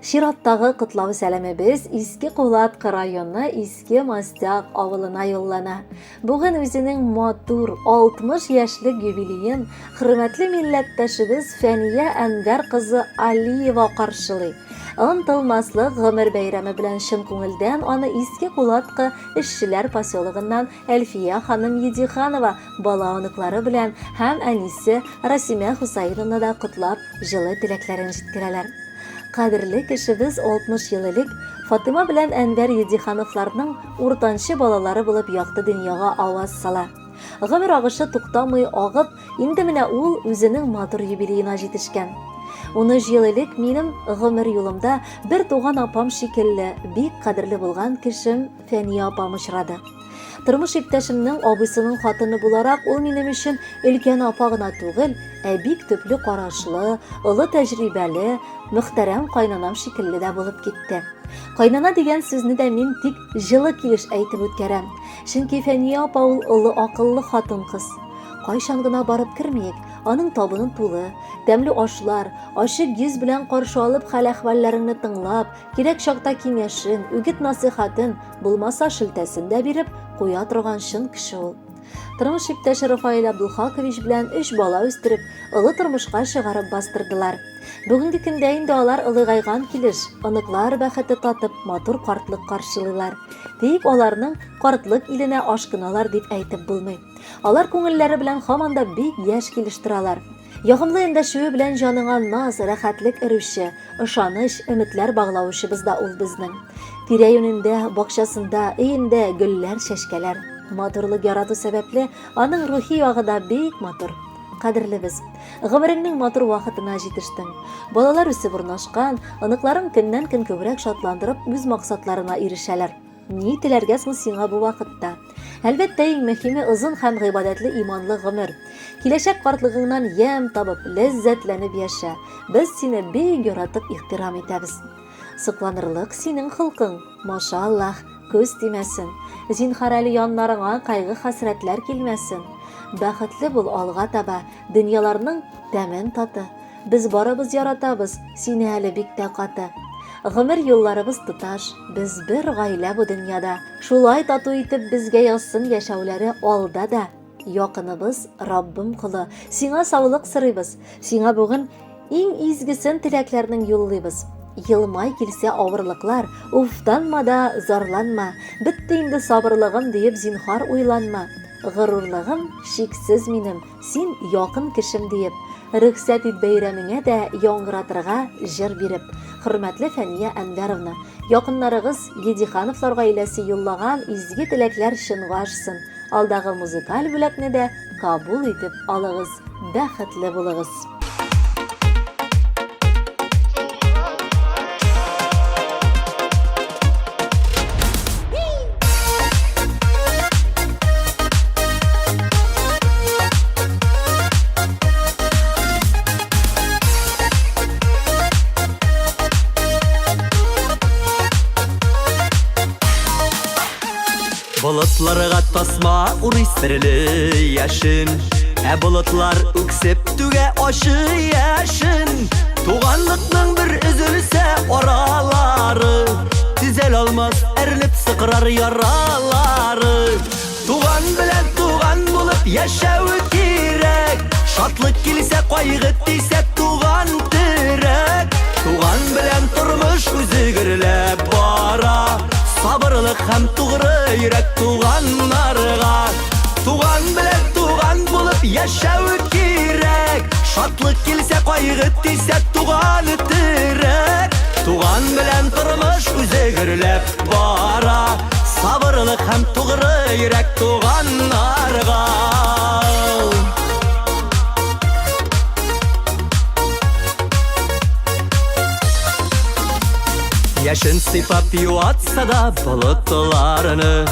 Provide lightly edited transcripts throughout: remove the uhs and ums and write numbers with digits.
Чираттагы котлау сәламебез Иске Кулаткы районы Иске Мастяк авылына юллана. Бүген үзенең матур 60 яшьлек юбилеен хөрмәтле милләттәшебез Фәния Әнвәр кызы Алиева каршылый. Онытылмаслык гомер бәйрәме белән чын күңелдән аны Иске Кулаткы эшчеләр поселогыннан Әлфия ханым Едиханова бала-оныклары белән һәм әнисе Расимә Хусаиновна да котлап, җылы теләкләрен җиткерәләр. Кадерле кешебез 60 ел элек Фатыйма белән Әнвәр Едихановларның уртанчы балалары булып якты дөньяга аваз сала. Гомер агышы туктамый агып, инде менә ул үзенең матур юбилеена җитешкән. 13 ел элек минем гомер юлымда бер туган апам шикелле бик кадерле булган кешем Фәния апам очрады. Тормыш иптәшемнең абыйсының хатыны буларак, ул минем өчен өлкән апа гына түгел, ә бик төпле карашлы, олы тәҗрибәле, мөхтәрәм кайнанам шикелле дә булып китте. Кайнана дигән сүзне дә мин тик җылы килеш әйтеп үткәрәм. Чөнки Фәния апа ул олы акыллы хатын-кыз. Кайчан гына барып кермиек, аның табыны тулы, тәмле ашлар, ачык йөз белән каршы алып хәл-әхвәлләреңне тыңлап, Кирәк чакта киңәшен, үгет-насыйхатын, булмаса шелтәсен дә биреп куя торган чын кеше ул. Тормыш иптәше Рафаэль Абдулхакович белән өч бала үстереп, олы тормышка чыгарып бастырдылар. Бүгенге көндә инде алар олыгайган килеш, оныклар бәхете татып, матур картлык каршылыйлар. Тик аларның картлык иленә ашкыналар дип әйтеп булмый. Алар күңелләре белән һаман да бик яшь килеш торалар. Ягымлы эндәшүе белән җаныңа наз, рәхәтлек өрүче, ышаныч, өметләр баглаучыбыз да ул безнең. Тирә-юнендә, бакчасында, өендә гөлләр, чәчкәләр. Матурлык ярату сәбәпле, аның рухи ягы да бик матур. Кадерлебез, гомереңнең матур вакытына җитештең. Балалар үсеп урнашкан, оныкларың көннән-көн күбрәк шатландырып, үз максатларына ирешәләр. Ни теләргә соң сиңа бу вакытта? Әлбәттә, иң мөһиме озын һәм гыйбадәтле иманлы гомер. Киләчәк картлыгыңнан ямь табып, ләззәтләнеп яшә. Без сине бик яратып ихтирам итәбез. Сокланырлык синең холкың, машаллаһ, күз тимәсен. Зинһар әле яннарыңа кайгы-хәсрәтләр килмәсен. Бәхетле бул алга таба, дөньяларның тәмен таты. Без барыбыз яратабыз сине әле бик тә каты. Гомер юлларыбыз тоташ, без бер гаилә бу дөньяда. Шулай тату итеп безгә язсын яшәүләре алда да. Якыныбыз, Раббым колы, сиңа саулык сорыйбыз. Сиңа бүген иң изгесен теләкләрнең юллыйбыз. Елмай килсә авырлыклар, уфтанма да зарланма. Бетте инде сабырлыгым диеп зинһар уйланма. Горурлыгым чиксез минем, Син якын кешем диеп, рөхсәт ит бәйрәмеңә дә яңгыратырга җыр биреп. Хөрмәтле Фәния Әнвәровна, якыннарыгыз Едихановлар гаиләсе юллаган изге теләкләр чынга ашсын. Алдагы музыкаль бүләкне дә кабул итеп алыгыз. Бәхетле булыгыз! Болытларга тасма урый серле яшен, Ә болытлар үксеп түгә ачы яшен. Туганлыкның бер өзелсә аралары, Төзәл алмас әрлеп сыкрар яралары. Туган белән туган булып яшәү кирәк. Шатлык килсә, кайгы тисә, туган терәк. Туган белән тормыш үзе гөрләп бара. Сабырлык һәм тугры йөрәк туганнарга. Туган белән туган булып яшәү кирәк. Шатлык килсә, кайгы тисә, туган терәк. Туган белән тормыш үзе гөрләп бара. Сабырлык һәм тугры йөрәк туганнарга. Яшен сыйпап юатса да болытларны,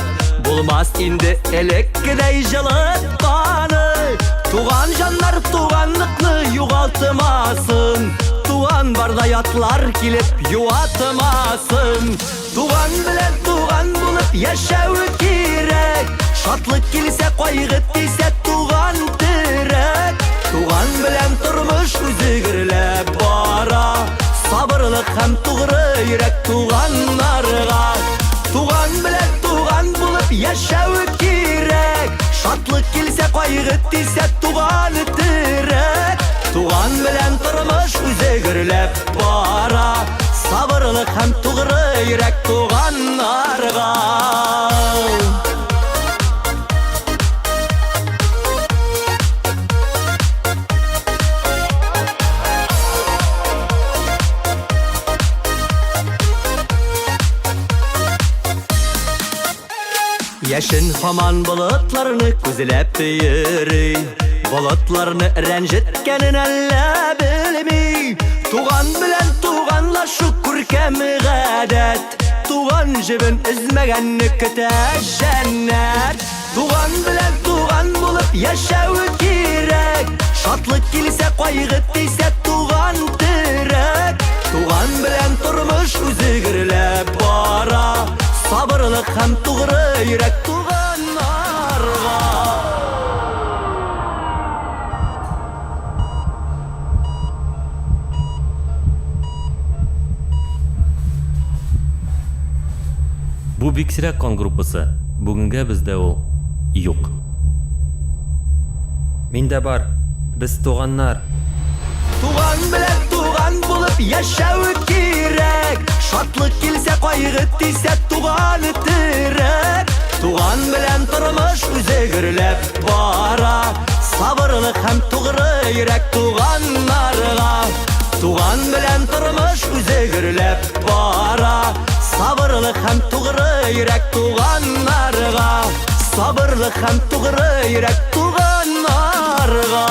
Булмас инде элеккедәй җылытканы. Туган җаннар туганлыкны югалтмасын, Туган барда ятлар килеп юатмасын. Туган белән туган булып яшәү кирәк. Шатлык килсә, кайгы тисә, туган терәк. Туган белән тормыш үзе гөрләп бара. Сабырлык һәм тугры йөрәк туганнарга. Туган белән туган булып яшәү кирәк. Шатлык килсә, кайгы тисә, туган терәк. Туган белән тормыш үзе гөрләп бара. Сабырлык һәм тугры йөрәк туганнарга. Яшен һаман болытларны күзләп йөри. Болытларны рәнҗеткәнен әллә белми. Туган белән туганлашу күркәм гадәт. Туган җебен өзмәгәнне көтә җәннәт. Туган белән туган булып яшәү кирәк. Шатлык килсә, кайгы тисә, туган терәк. Туган белән тормыш үзе гөрләп бара. Сабырлык һәм тугры йөрәк туганнарга. Бу бик сирәк кан группасы. Бүгенгә бездә ул юк. Миндә бар. Без туганнар. Туган белән туган булып яшәү кирәк. Шатлык килсә, кайгы тисә, туган терәк. Туган белән тормыш үзе гөрләп бара. Сабырлык һәм тугры йөрәк туганнарга. Туган белән тормыш үзе гөрләп бара. Сабырлык һәм тугры йөрәк туганнарга. Сабырлык һәм тугры йөрәк туганнарга.